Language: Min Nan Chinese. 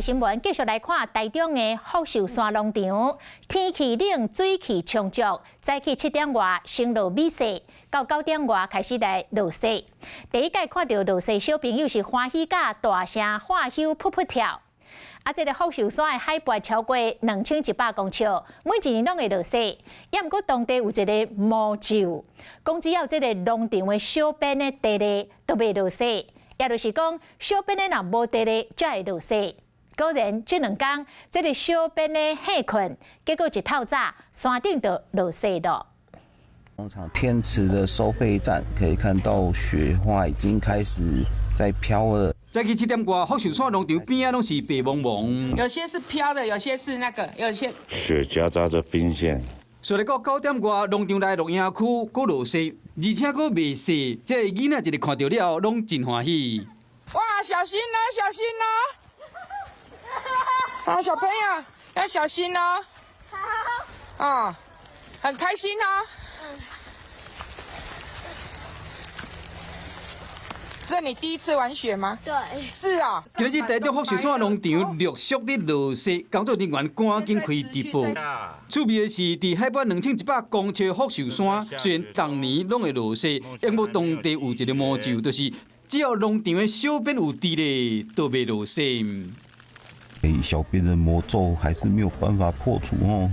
新聞繼續來看台中的福壽山農場，天氣冷，水氣充足，早起7點外先落米雪，到9點外開始來落雪。第一擺看著落雪，小朋友是歡喜甲大聲喝溼噗噗跳。啊，這個福壽山的海拔超過2100公尺，每一年攏會落雪。也毋過當地有一个魔咒，講只要這个農場的小編的地咧都袂落雪，也就是講小編的若無佇咧，才會落雪。果然，這兩工這个小編的歇睏，結果一透早山頂就落雪了。農場天池的收費站可以看到雪花已經開始在飄了。早起7點外，福壽山農場邊仔攏是白茫茫。有些是飄的，有些是那個，有些雪夾雜着冰霰。所以到9點外，農場內露營區閣落雪，而且閣未雪，這個囡仔一日看著了後，攏真歡喜。哇，小心哦，小心哦！啊，小朋友要小心哦。好。啊，很開心哦。這你第一次玩雪嗎？對。是啊。今日台中福壽山農場陸續佇落雪，工作人員趕緊開直播。趣味的是，佇海拔2100公尺福壽山，雖然逐年攏會落雪，不過當地有一个魔咒，就是只要農場的小編有佇咧，就袂落雪。小編的魔咒還是沒有辦法破除哦。